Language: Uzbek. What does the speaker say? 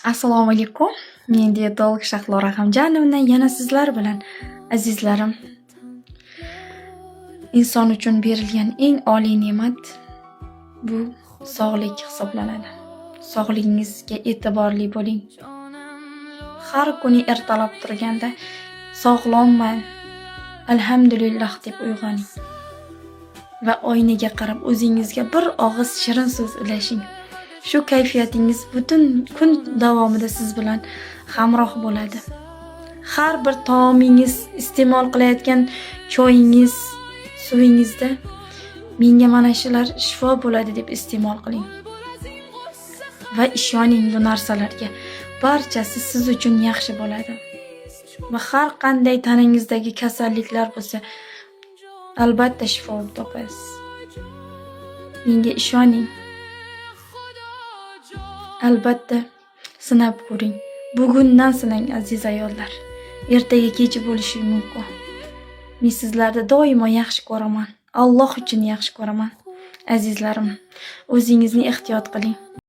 Assalomu alaykum. Men diyetolog Shahlo Rahimjanovna yana sizlar bilan, azizlarim. Inson uchun berilgan eng oliy ne'mat bu sog'lik hisoblanadi. Sog'lig'ingizga e'tiborli bo'ling. Har kuni ertalab turganda sog'lomman, alhamdulillah deb uyg'oning. Va oynaga qarab o'zingizga bir og'iz shirin so'z ulashing. Shu kayfiyatingiz butun kun davomida siz bilan hamroh bo'ladi. Har bir taomingiz, iste'mol qilayotgan choyingiz, suvingizda menga mana shular shifo bo'ladi deb iste'mol qiling. Va ishoning bu narsalarga. Barchasi siz uchun yaxshi bo'ladi. Va har qanday tanangizdagi kasalliklar bo'lsa, albatta shifo topasiz. Menga ishoning. Albatta sinab ko'ring. Bugundan sinang, aziz ayollar. Ertaga kech bo'lishi mumkin. Men sizlarni doimo yaxshi ko'raman. Alloh uchun yaxshi ko'raman. Azizlarim, o'zingizni ehtiyot qiling.